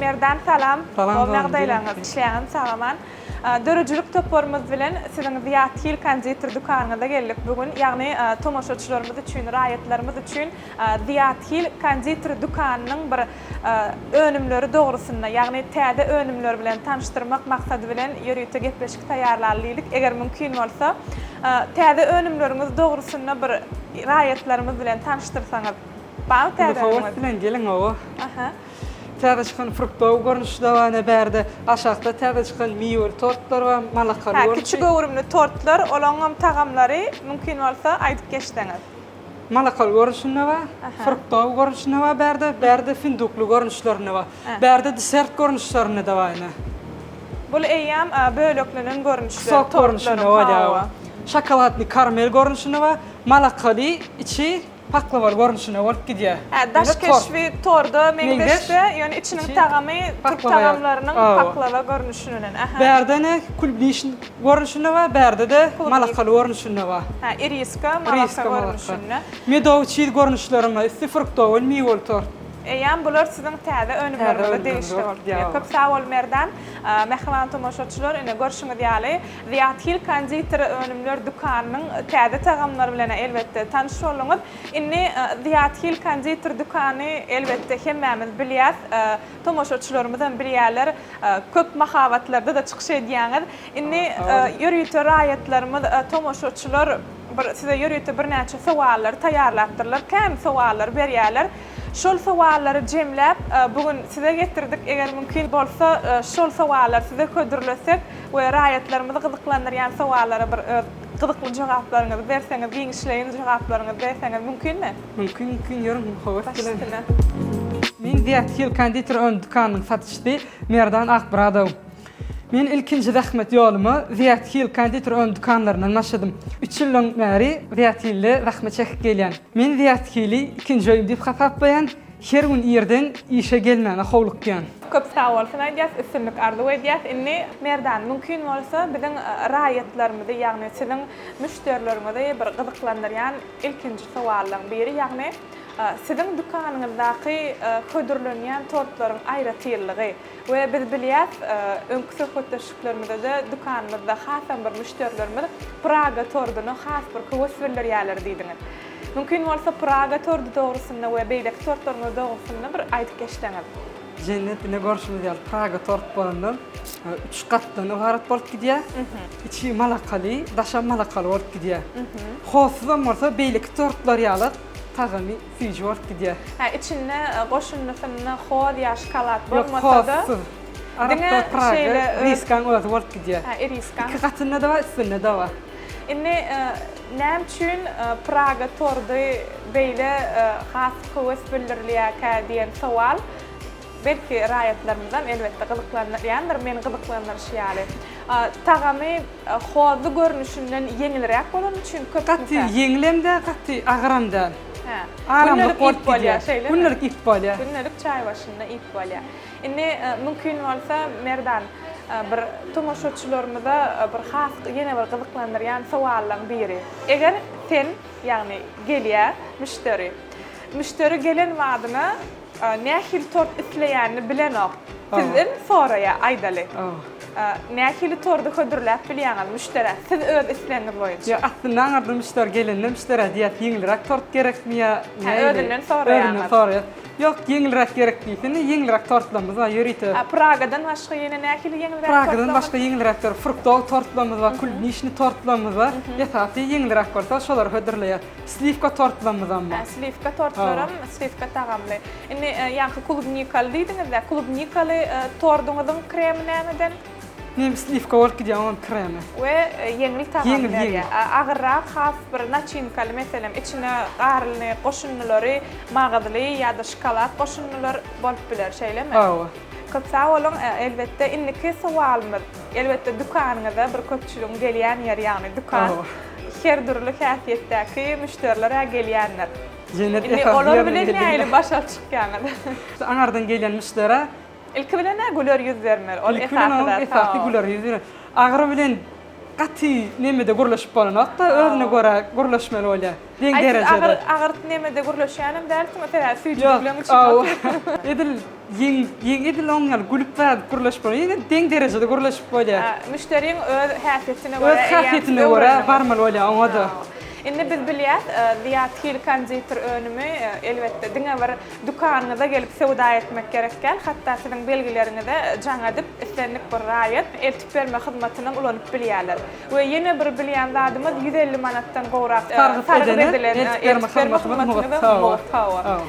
Merdan salam. Salam Gowy salam ýagdaýlaryňyz, işleýäňizmi sag-aman? Döredijilik toparymyz bilen siziň Zyýat Hil konditer dükanyňyza geldik bu gün. Ýagny tomaşaçylarymyz üçin, raýatlarymyz üçin Zyýat Hil konditer dükanynyň bir önümleri dogrusynda, ýagny täze önümler bilen tanyşdyrmak maksady bilen ýörite gepleşik taýýarlaly diýdik. Eger mümkin bolsa, täze önümleriňiz dogrusynda bir raýatlarymyz bilen tanyşdyrsaňyz. Barmy täze Uly önümiňiz? höwes bilen geliň hawa. Aha. Täze çykan fruktowy görnüşi-de bar ine bärde. Aşakda täze çykan miweli tortlar bar, malakaly Hä, görnüşi. kiçi göwrümli tortlar, olaňam tagamlary mümkin bolsa aýdyp geçseňiz. Malakaly görnüşinde bar, fruktowy görnüşinde bar bärde, bärde findukly görnüşlerinde bar. Bärde desert görnüşlerinde-de bar ine. Bul eýýäm böleklenen görnüşler Kusok görnüşinde tortlaryň bolýar. hawa. Şokoladny karmel görnüşinde bar, malakaly içi paklawaly görnüşinde bolup gidýär. Hä, daş keşbi torda meňzeşde, ýöne içiniň tagamy türk tagamlarynyň paklawa görnüşinden. Ähä. Bärde ne kulbnişn görnüşinde bar, bärde-de malakaly görnüşinde bar. Hä, iriska malaka görnüşinde. Medowy çiz görnüşlerim bar, üsti fruktowy miweli tort. Eýýäm bular siziň täze önümleriňize degişli bolup durýar. Köp sag bol Merdan. Mähriban tomaşaçylar, ine görşüňiz ýaly, Zyýat Hil konditer önümler dükanynyň täze tagamlary bilen elbetde tanyş bolduňyz. Indi Zyýat Hil konditer dükany elbetde hemmämiz bilýäs, tomaşaçylarymyzam bilýärler. Köp mahabatlarda-da çykyş edýäňiz. Indi ýörite raýatlarymyz, tomaşaçylar bir size ýörite birnäçe sowallary taýýarlapdyrlar. Kän sowallary berýärler. Şol sowallary jemläp, bu gün size getirdik. Eger mümkin bolsa, şol sowallary size hödürlesek we raýatlarymyzy gyzyklandyrýan sowallara bir öz gyzykly jogaplaryňyzy berseňiz, giňişleýin jogaplaryňyzy berseňiz mümkinmi? Mümkin, mümkin, ýörüň, höwes Baş bilen. üstüne. Men Zyýat Hil konditer önüm dükanynyň satyjysy Merdan Akmyradow. Men ilkinji zähmet ýoluma Zyýat Hil konditer önüm dükanlaryndan başladym. Üç ýyldan bäri Zyýat Hilde zähmet çekip gelýän. Men Zyýat Hili ikinji öýüm diýip hasaplaýan, her gün irden işe gelmäge howlukýan. Köp sag bolsun aýdýas, üstünlik arzuw edýäs. Indi Merdan, mümkin bolsa biziň raýatlarymyzy, ýagny siziň müşderileriňizi bir gyzyklandyrýan ilkinji sowallaryň biri, ýagny siziň dükanyňyzdaky hödürlenýän tortlaryň aýratynlygy. We biz bilýäs, öňki söhbetdeşliklerimizde-de dükanymyzda hasam bir müşderilerimiz Praga torduny has bir höwes bildirýärler diýdiňiz. Mümkin bolsa Praga tordy dogrusynda we beýleki tortlaryňyz dogrusynda bir aýdyp geçseňiz. Jennet ine görşümiz ýaly Praga tort bolanda üç gatdan ybarat bolup gidýär. Içi malakaly, daşam malakaly bolup gidýär. Hozsuzam bolsa beýleki tortlar ýaly tagamy süýji bolup gidýär. Hä, içinde goşundysynda hoz ýa şokolad Ýok, bolmasa-da, hozsuz. diňe Arassa Praga şeýle öz riskaň özi bolup gidýär. Hä, iriskaň. Iki gatynda-da bar, üstünde-de bar. Indi näme üçin Praga tordy beýle has höwes bildirilýärkä diýen sowal belki raýatlarymyzam elbetde gyzyklandyrýandyr, meni gyzyklandyryşy ýaly. Tagamy hozly görnüşinden ýeňilräk bolany üçin köpmükä? Gaty ýeňilem däl, gaty agyram däl. Hä. Aramlyk Gündelik bolup iýip bolýar, gidýär. şeýlemi? Gündelik iýip bolýar. Gündelik çaý başynda iýip bolýar. Indi mümkin bolsa, Merdan, bir tomaşaçylarymyza bir has ýene bir gyzyklandyrýan sowallaryň biri. Eger sen, ýagny gelýär müşderi. Müşderi gelen badyna Nähili tort isleýänini bilenok. Sizden soraýar, aýdaly. Nähili tordy hödürläp bilýäňiz müşderä? Siz öz islegiňiz boýunça. Ýok, aslynda aňyrdan müşderi gelende müşderä diýýäs, ýeňilräk tort gerekmi ýa Hä, özünden soraýaňyz. Özünden soraýas. Ýok, ýeňilräk gerek diýse, indi ýeňilräk tortlarymyz bar ýörite. A Pragadan başga ýene nähili ýeňilräk tortlarymyz? Pragadan başga ýeňilräk tort, fruktowy tortlarymyz bar, klubnişnyý tortlarymyz bar. Esasy ýeňilräk bolsa şolary hödürleýäs. Sliwka tortlamyzam bar. Sliwka tortlaram sliwka tagamly. Indi ýaňky klubnikaly diýdiňiz-dä, klubnikaly torduňyzyň kremi nämeden? Nem sliwka bolup gidýär onuň kremi. We ýeňil tagam berýär. Agyrrak has bir naçinkaly meselem içine garylny goşundylary magyzly ýa-da şokolad goşundylar bolup biler şeýlemi? Hawa. Köp sag boluň. Elbetde indiki sowalymyz elbetde dükanyňyza bir köpçüligiň gelýän ýeri ýagny dükan. Her dürli häsiýetdäki müşderiler-ä gelýändir. Jennet Indi esasy olar ýerine bilen gelýär. nähili baş alyp çykýaňyz? Aňardan gelýän müşderä. Ilki bilen-ä güler ýüz bermeli. Ol Ilki bilen esasy onuň zat. esasy güler ýüz bermeli. Agyry bilen. gaty nemede gürleşip bolanok-da, özüne görä gürleşmeli bolýar. Deň derejede. Aý, siz agyr nemede gürleşýänem dälsiňiz, sebäbi süýjülikleň içinde otyrsyňyz. Edil ýeň, ýeň edil oň ýaly gülüp zat gürleşip bolýar. Ýene deň derejede gürleşip bolýar. Müşderiň öz häsiýetine görä Öz häsiýetine görä barmaly bolýar oňa-da. Indi biz bilýäs, Zyýat Hil konditer önümi, elbetde, diňe bir dükanyňyza gelip söwda etmek gerek däl, hatda siziň belgileriňize jaň edip, islendik bir raýat eltip berme hyzmatynam ulanyp bilýärler. We ýene bir bilýän zadymyz 150 manatdan gowrak sargyt edilen eltip berme hyzmatyňyz mugt. Hawa.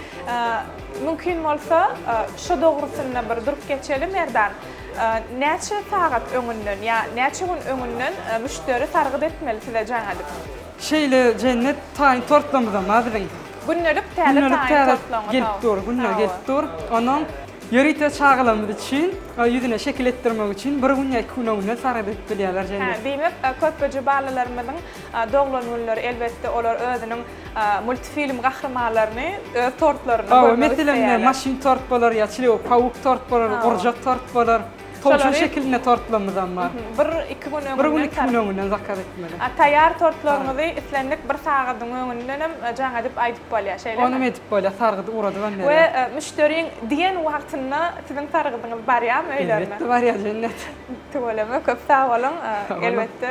Mümkin bolsa, şo dogrusynda bir durup geçeli Merdan. Näçe sagat öňünden ýa näçe gün öňünden müşderi sargyt etmeli size jaň edip? Şeýle Jennet taýyn tortlarymyzam bar biziň. Gündelik täze taýyn tortlaryňyz gelip dur, günde gelip dur. Onuň ýörite çagalarymyz üçin ýüzüne şekil etdirmek üçin bir gün ýa iki gün öňünden sargyt edip bilýärler Jennet. Hä, diýmek körpeje balalarymyzyň doglan günleri elbetde olar özüniň multfilm gahrymanlaryny öz tortlarynda görmek isleýärler. Meselem, maşyn tort bolar ýa çilew pawuk tort bolar, gurjak tort bolar. Towşan şekilinde tortlarymyzam bar. Bir, iki gün öňünden. Bir gün, iki gün öňünden zakaz etmeli. Taýýar tortlaryňyzy islendik bir sagadyň öňündenem jaň edip aýdyp bolýar, şeýlemi? Onam edip bolýar, sargydy ugradybam berýär. We müşderiň diýen wagtynda siziň sargydyňyz barýarmy öýlerine? Elbetde barýar, Jennet. Tüweleme, köp sag boluň. Elbetde,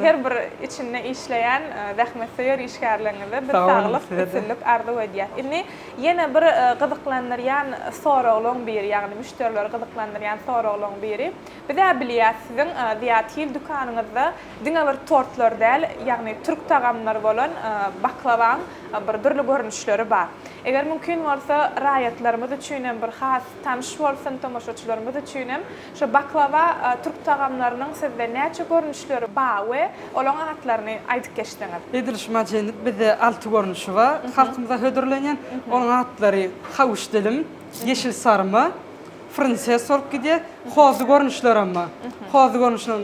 her bir içinde işleýän zähmetsöýer işgärleriňize biz saglyk, üstünlik arzuw edýäs. Indi ýene bir gyzyklandyrýan soraglaryň biri, ýagny müşderileri gyzyklandyrýan soraglaryň biri, biz-ä bilýäs, siziň Zyýat Hil dükanyňyzda diňe bir tortlar däl, ýagny türk tagamlary bolan baklawaň bir dürli görnüşleri bar. Eger mümkin bolsa, raýatlarymyz üçinem bir has tanyş bolsun, tomaşaçylarymyz üçinem Şu baklawa türk tagamlarynyň sizde näçe görnüşleri ba we olaň atlaryny aýdyp geçseňiz. Edil şu majenit bizde alty görnüşi bar halkymyza hödürlenýän. Onuň atlary hawiş dilim, ýeşil sarma, frinses bolup gidýär. Hozly görnüşlerem bar. Hozly görnüşiniň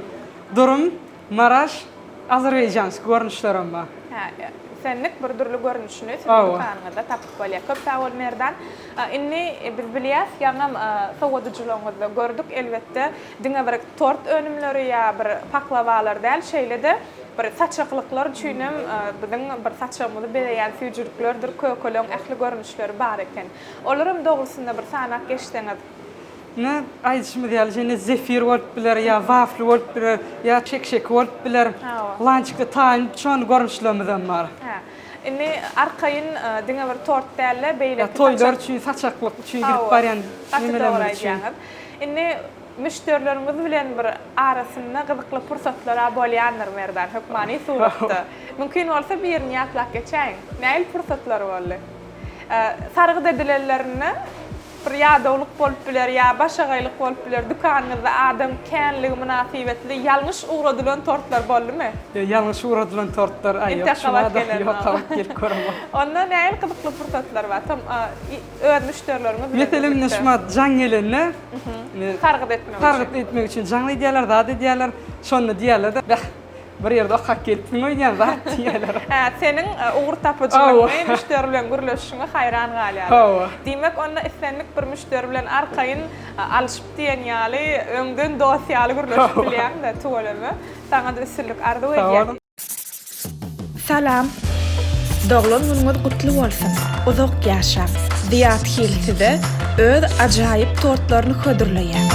durum, maraş, azerbaýjanski görnüşlerem bar. Hä, islendik bir dürli görnüşini siziň dükanyňyzda tapyp bolýar. Köp sag bol Merdan. Indi biz bilýäs, ýaňam sowadyjylaryňyzda gördük, elbetde, diňe bir tort önümleri ýa bir paklawalar däl, şeýle-de bir saçaklyklar üçinem biziň bir saçagymyzy bezeýän süýjüliklerdir kökeleň ähli görnüşleri bar eken. Olaram dogrusynda bir sanap geçseňiz. Ine, aýdyşymyz ýaly, şeýle zefir bolup biler, ýa wafli bolup biler, ýa çekşeki bolup biler. Lançikde taýyn şony görnüşlerimizem bar. Indi arkaýyn diňe bir tort däl-de, beýleki saçak. Toýlar üçin, saçaklyk üçin gidip barýan nemelerimiz üçin. Indi müşderileriňiz bilen bir arasynda gyzykly pursatlar-a bolýandyr Merdan, hökmany suratda. Mümkin bolsa birini ýatlap geçäýiň. Nähili pursatlar boldy? Sargyt edilenlerinde Bir ýadawlyk bolup biler ýa başagaýlyk bolup biler, dükanyňyzda adam känligi mynasybetli ýalňyş ugradylan tortlar boldumy? Ýok, ýalňyş ugradylan tortlar, aý ýok, şuňa-da ýok, gabat gelip göremok. Onda nähili gyzykly pursatlar bar? Tom, öz müşderileriňiz bilen Meselem, indi şumat jaň gelende, Sargyt etmek üçin. Sargyt etmek üçin jaň edýärler, zat edýärler. Şonda diýýärler-de, Beh, Bir ýerde okap gelipsiň öýdýän zat diýýärler. Hä, seniň ugur tapyjylygyňy, müşderi bilen gürleşişiňe haýran galýarlar. Hawa. Diýmek, onda islendik bir müşderi bilen arkaýyn alyşyp diýen ýaly, öňden dost ýaly gürleşip bilýäň-de, tüweleme. Saňa-da üstünlik arzuw edýän. Salam! Doglan günüňiz gutly bolsun! Uzak ýaşaň! Zyýat Hil size öz ajaýyp tortlaryny hödürleýär.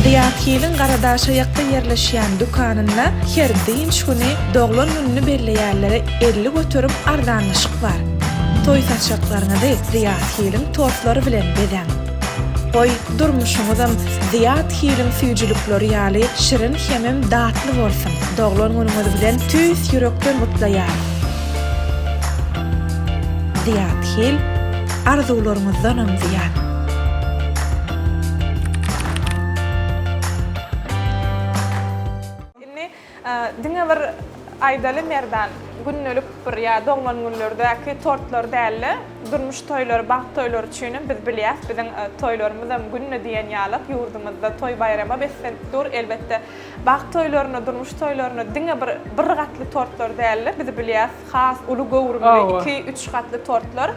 Zyýat Hiliň Garadaşaýakda ýerleşýän dükanynda her dynç güni doglan gününi belleýänlere 50% arzanlaşyk bar. Toý saçaklaryňyzy Zyýat Hiliň tortlary bilen bezäň! Goý, durmuşyňyzam Zyýat Hiliň süýjülikleri ýaly şirin hemem datly bolsun! Doglan günüňiz bilen tüýs ýürekden gutlaýarys! Zyýat Hil, arzuwlaryňyzdanam zyýat! Indi diňe bir. Aýdaly Merdan, gündelik bir ýa doglan günlerdäki tortlar däl-de, durmuş toýlary, bagt toýlary üçinem biz bilýäs, biziň toýlarymyzam günde diýen ýalyk ýurdumyzda toý-baýrama beslenip dur. Elbetde, bagt toýlaryna, durmuş toýlaryna diňe bir bir gatly tortlar däl-de, biz bilýäs, has uly göwrümli iki, üç gatly tortlar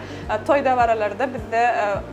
toý-dabaralarda bizde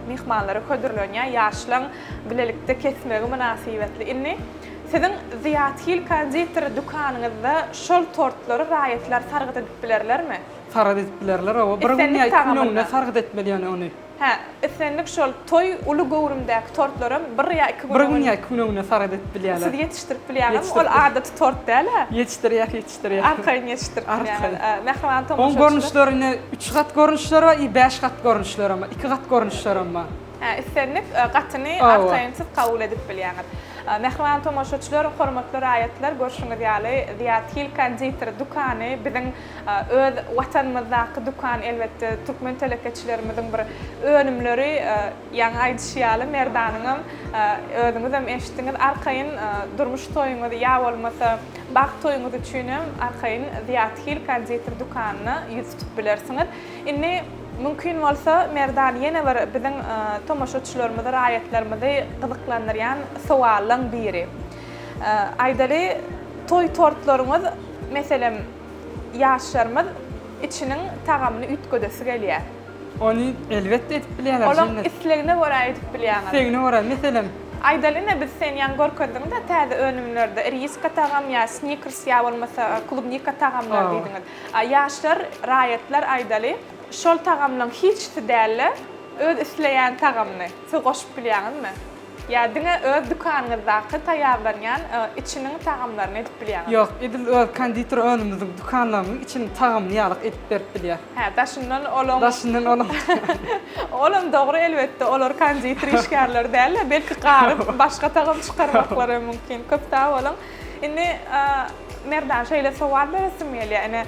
myhmanlara hödürlenýär, ýaşlaň bilelikde kesmegi mynasybetli. Indi Siziň Zyýathil konditer dükanyňyzda şol tortlary raýatlar sargyt edip bilerlermi? Sargyt edip bilerler, hawa. Bir gün ýa iki gün öňünden sargyt etmeli ýöne ony. Hä, islendik şol toý uly göwrümdäki tortlaram bir ýa iki gün Bir gün ýa iki gün öňünden sargyt edip bilýärler. Siz ýetişdirip bilýäňizmi? Ol adaty tort däl-ä? Ýetişdirýäs, ýetişdirýäs. Arkaýyn ýetişdirip bilýäňiz. Arkaýyn. Mähriban tomaşaçylar. Oň görnüşleri ine üç gat görnüşleri bar i bäş gat görnüşlerem bar, iki gat görnüşlerem bar. Hä, islendik gatyny arkaýyn siz kabul edip bilýäňiz. Mähriban tomaşaçylar, hormatly raýatlar, görşüňiz ýaly, Zyýat Hil konditer dükany biziň öz Watanymyzdaky dükan, elbetde, türkmen telekeçilerimiziň bir önümleri, ýaňy aýdyşy ýaly, Merdanyňam, özüňizem eşitdiňiz, arkaýyn durmuş toýuňyzy ýa bolmasa bagt toýuňyz üçinem arkaýyn Zyýat Hil konditer dükanyna ýüz tutup bilersiňiz. Indi mümkin bolsa, Merdan, ýene bir biziň tomaşaçylarymyzy, raýatlarymyzy gyzyklandyrýan sowallaň biri. Aýdaly, toý tortlaryňyz, meselem, ýaşlarymyz içiniň tagamyny üýtgedesi gelýär. Ony elbetde edip bilýärler, Olaň Jennet. islegine görä edip bilýäňiz. Islegine görä, meselem. Aýdaly, ine biz sen ýaňy görkezdiň-de täze önümlerde iriska tagam ýa snikers ýa bolmasa klubnika tagamlar diýdiňiz. A ýaşlar, raýatlar aýdaly, şol tagamlaň hiçisi däl-de, öz isleýän tagamyny siz goşup bilýäňizmi? Ýa diňe öz dükanyňyzdaky taýýarlanýan içiniň tagamlaryny edip bilýäňizmi? Ýok, edil öz konditer önümimiziň dükanlarymyzyň içiniň tagamyny ýalyk edip berip bilýär. Hä, daşyndan olaň. Daşyndan olaň. Olam dogry elbetde, olar konditer işgärleri däl-de, belki garyp başga tagam çykarmaklary hem mümkin. Köp sag boluň. Indi Merdan şeýle sowal beresim gelýär. Ine,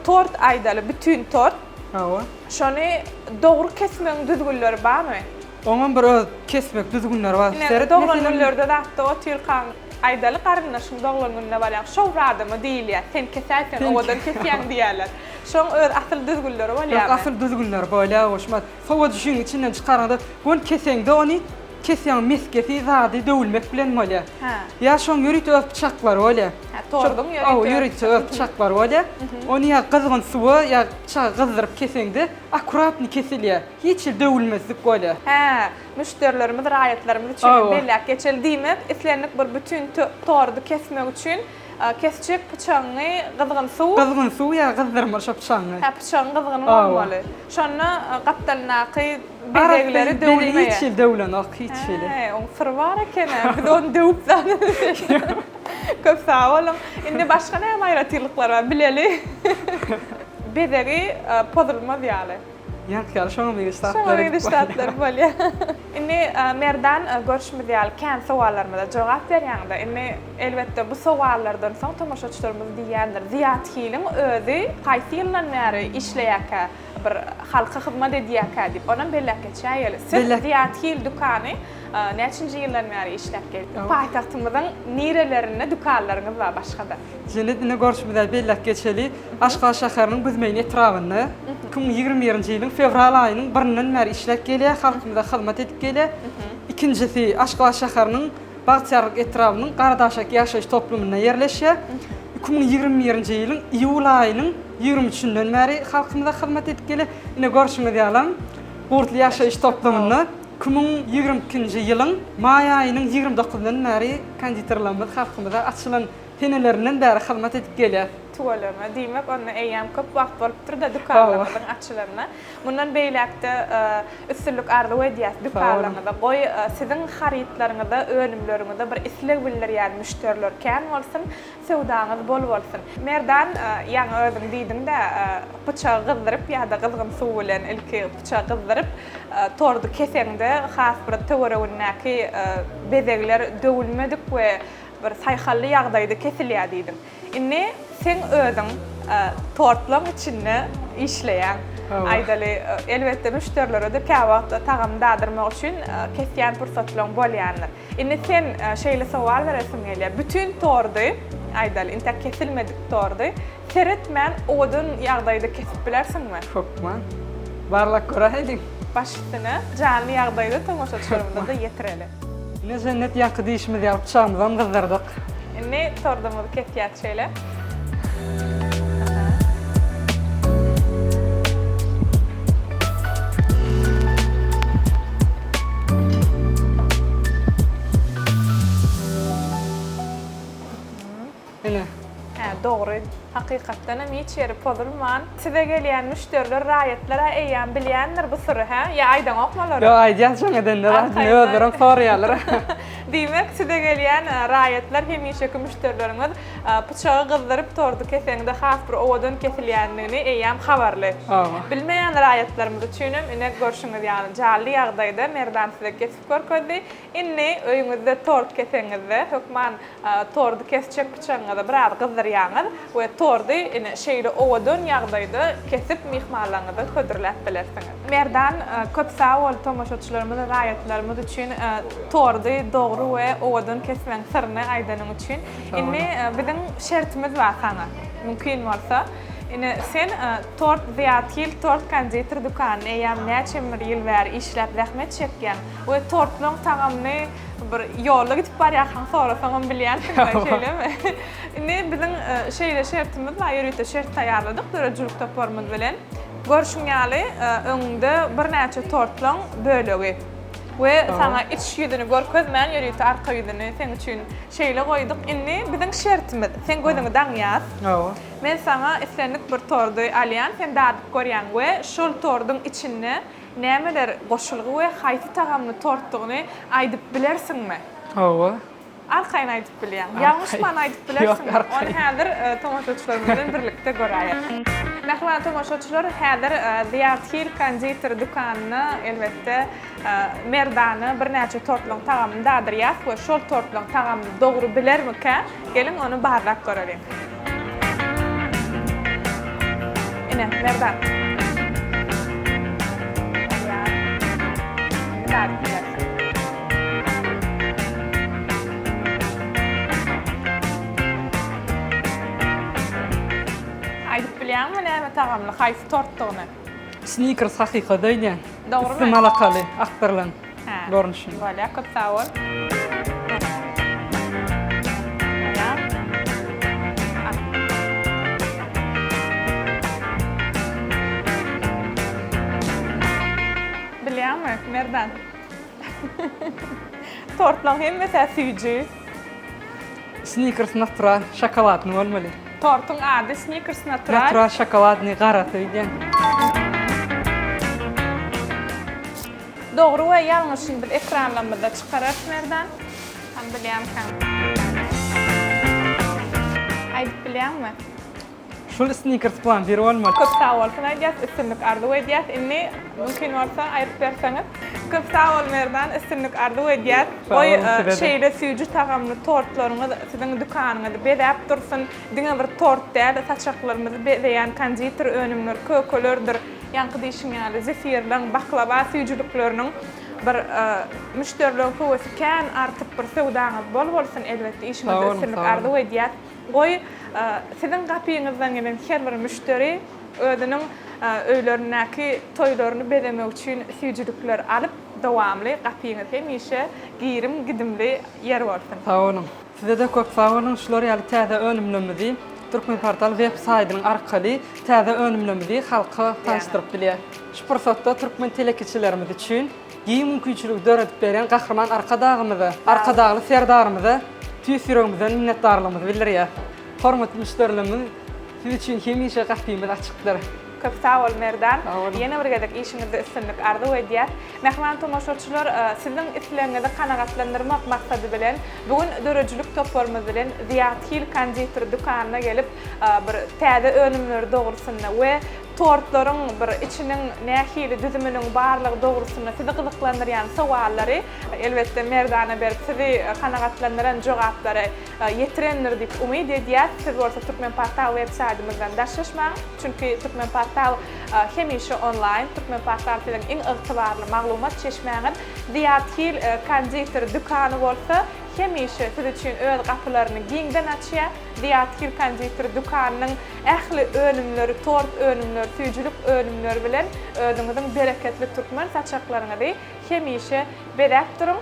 tort aýdaly, bütin tort. Hawa. Şony dogry kesmegiň düzgünleri barmy? Oňam bir öz kesmek düzgünleri bar. Ine, Seret, doglan meselem. günlerde zatda otyrkaň, aýdaly garyndaşyň doglan gününe barýaň, şowradamy diýilýär. Sen kesäý, sen owadan kesýäň diýýärler. Şoň öz asyl düzgünleri bolýarmy? Ýok, asyl düzgünleri bolýar, goşmaz. Sowadyşyň içinden çykaraňda, göni keseňde ony Kesýäň mesgesi zady döwülmek bilen bolýar. Hä. Ýa şoň ýörite öz pyçaklary bolýar. Hä, torduň ýörite. Hawa, ýörite öz pyçaklary bolýar. Ony ýa gyzgyn suwa, ýa pyçagy gyzdyryp keseňde akkuratny kesilýär. Hiç hili döwülmezlik bolýar. Hä, müşderilerimiz, raýatlarymyz üçin hem belläp geçeli. Diýmek, islendik bir bütin tordy kesmek üçin kesjek pyçagyňy gyzgyn suw. Gyzgyn suw ýa gyzdyrmaly şo pyçagyňy. Hä, pyçagyň gyzgyny bolmaly. Şonda gapdalyndaky Bezegleri döwülmeýär. Hiç hili döwlenok, hiç hili. Hä, oň syry bar eken-ä. Biz ony döwüp zat Köp sag boluň. Indi başga näme aýratynlyklar bar, bileli. Bezegi pozulmaz ýaly. Ýaňky ýaly şoňa meňzeş zatlar. Şoňa meňzeş zatlar bolýar. Indi Merdan görşümiz ýaly kän sowallarymyza jogap berýäňdä. Indi elbetde bu sowallardan soň tomaşaçylarymyz diýýändir, Zyýat Hiliň özi haýsy ýyldan bäri işleýärkä? Bir halka hyzmat edýärkä diýip, onam belläp geçäýeli. Siz Zyýat Hil dükany näçinji ýyldan bäri işläp gelýär? Paýtagtymyzyň nirelerinde dükanlaryňyz bar başga-da? Jennet ine görşümiz belläp geçeli. Aşgabat şäheriniň Büzmeýin etrabynda 2021-nji ýylyň fewral aýynyň birinden bäri işläp gelýär, halkymyza hyzmat edip gelýär. Ikinjisi Aşgabat şäheriniň Bagtyýarlyk etrabynyň Garadaşak ýaşaýyş toplumynda ýerleşýär. 2021-nji ýylyň iýul aýynyň 23-ünden bäri halkymyza hyzmat edip gelýär. Ine, görşüňiz ýalam, Gurtly ýaşaýyş toplumynda 2022-nji ýylyň maý aýynyň 29-yndan bäri konditerlerimiz halkymyza açylan senelerinden bäri hyzmat edip gelýär. Tüweleme. Diýmek, onda eýýäm köp wagt bolupdyr-da dükanlaryňyzyň açylanyna. Mundan beýläk-de üstünlik arzuw edýäs dükanlaryňyza. Goý, siziň harytlaryňyza, önümleriňize bir isleg bildirýän müşderiler kän bolsun, söwdaňyz bol bolsun. Merdan, ýaňy özüň diýdiň-dä, pyçagy gyzdyryp ýa-da gyzgyn suw bilen ilki pyçagy gyzdyryp, tordy keseňde has bir töweregindäki bezegler döwülmedik we bir saýhally ýagdaýda kesilýär diýdiň. Indi seň özüň tortlaň içinde işleýäň. Aýdaly, elbetde müşderilere-de käwagt tagam dadyrmak üçin kesýän pursatlaň bolýandyr. Indi sen şeýle sowal beresim gelýär. Bütin tordy. aýdaly, intäk kesilmedik tordy seretmän owadan ýagdaýda kesip bilersiňmi? Hökman. Barlap göräýeliň. Baş üstüne, janly ýagdaýda tomaşaçylarymyza-da ýetireli. Ine Jennet ýaňky diýşimiz ýaly pyçagymyzam gyzdyrdyk. Indi tordumyzy kesýäs şeýle. Ine. Hä, dogry. Hakykatdan hem hiç ýeri pozulman. Size gelýän müşderiler, raýatlar-a eýýäm bilýändir bu syry, hä? Ýa aýdaňokmy olara? Ýok, aýdýan jaň edende zadyny özlerem soraýarlar. Diýmek, size gelýän raýatlar hemişeki müşderileriňiz pyçagy gyzdyryp tordy keseňde has bir owadan kesilýändigini eýýäm habarly. Hawa. Bilmeýän raýatlarymyz üçinem ine görşüňiz ýaly janly ýagdaýda Merdan size kesip görkezdi. Indi öýüňizde tort keseňizde hökman Tordy kesjek pyçagyňyzy biraz gyzdyrýaňyz we tordy ine şeýle owadan ýagdaýda kesip myhmanlaryňyza hödürläp bilersiňiz. Merdan köp sag bol tomaşaçylarymyz raýatlarymyz üçin tordy dogry we owadan kesmegiň syryny aýdanyň üçin. Indi biziň şertimiz bar saňa mümkin bolsa ine sen tort Zyýathil tort konditer dükanynda eýýäm näçe bir ýyl bäri işläp zähmet çekýäň we tortlaň tagamyny Bir ýolda gidip barýarkaň sorasaňam bilýänsiň-dä, şeýlemi? Indi biziň şeýle şertimiz bar, ýörite şert taýýarladyk döredijilik toparymyz bilen. Görşüň ýaly, öňüňde birnäçe tortlaň bölegi we saňa iç ýüzüni görkezmän, ýörite arka ýüzüni seň üçin şeýle goýduk. Indi biziň şertimiz, seň gözüňi daňýas. Men saňa islendik bir tordy alýan, sen dadyp görýäň we şol torduň içinde Nämeler goşulgy we haýsy tagamly tortdugyny aýdyp bilersiňmi? Hawa. Arkaýyn aýdyp bilýäň. Ýalňyşman aýdyp bilersiňmi? Ýok, arkaýyn. Ony häzir tomaşaçylarymyz bilen birlikde göräýeris. Mähriban tomaşaçylar, häzir Zyýat Hil konditer dükanyna elbetde Merdana birnäçe tortlaryň tagamyny dadyrýas we şol tortlaryň tagamyny dogry bilermikä? Geliň, ony barlap göreliň. Ine, Merdan. Aýdyp bilýäňmi näme tagamly, haýsy tortdugyny? Snickers hakykat öýdýän. Dogrymy? Üsti malakaly, akdyrylan. Hä. Görnüşinde. Bolýar, köp sag bol. Bolýar. Al. Bilýäňmi, Merdan? Tortlaň hemmesi-ä süýji. Snickers natural şokoladny bolmaly. Tortuň ady Snickers natural. Natural şokoladny garasy öýdýän. Dogry we ýalňyşyny biz ekranlarymyzda çykararys Merdan. Hany bilýämikäň? Aýdyp bilýäňmi? Şul snickers plamfir bolmaly. Köp sag bolsun aýdýas, üstünlik arzuw edýäs. Indi mümkin bolsa aýryp berseňiz. Köp sag bol Merdan, üstünlik arzuw edýäs. Goý şeýle süýji tagamly tortlaryňyz siziň dükanyňyzy bezäp dursun. Diňe bir tort däl, saçaklarymyzy bezeýän konditer önümler, kökelerdir. Ýaňky diýşiň ýaly, zefirleň, baklawa süýjülikleriniň bir müşderileriň höwesi kän artyp, bir söwdaňyz bol bolsun, elbetde, işiňizde üstünlik arzuw edýäs. Goý, siziň gapyňyzdan gelen her bir müşderi özüniň öýlerindäki toýlaryny bezemek üçin süýjülikler alyp, dowamly gapyňyz hemişe girim-gidimli ýer bolsun! Sag boluň! Size-de köp sag boluň, şular ýaly täze önümlerimizi Türkmenportal web saýdynyň arkaly täze önümlerimizi halka tanyşdyryp bilýär. Şu pursatda türkmen telekeçilerimiz üçin giň mümkinçiligi döredip berýän Gahryman Arkadagymyza, Arkadagly Serdarymyza tüýs ýüregimizden minnetdarlygymyzy bildirýäris. Hormatly müşderilerimiz, siz üçin hemişe gapymyz açykdyr. Köp sag bol Merdan. Sag boluň. Ýene bir gezek işiňizde üstünlik arzuw edýäs. Mähriban tomaşaçylar, siziň islegiňizi kanagatlandyrmak maksady bilen, bu gün döredijilik toparymyz bilen Zyýat Hil konditer dükanyna gelip, bir täze önümleri dogrusynda we tortlaryň bir içiniň nähili düzüminiň barlygy dogrusynda sizi gyzyklandyrýan sowallary, elbetde, Merdana berip, sizi kanagatlandyran jogaplary ýetirendir diýip umyt edýäs. Siz bolsa Türkmenportal web saýtymyzdan daşlaşmaň. Çünki Türkmenportal hemişe onlaýn. Türkmenportal siziň iň ygtybarly maglumat çeşmäňiz. Zyýat Hil konditer dükany bolsa. hemişe siz üçin öz gapylaryny giňden açýar. Zyýat Hil konditer dükanynyň ähli önümleri, tort önümleri, süýjülik önümleri bilen özüňiziň bereketli türkmen saçaklaryňyzy hemişe bezäp duruň.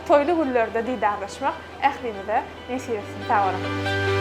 Toýly günlerde didarlaşmak ählimize nesip etsin. Sag boluň!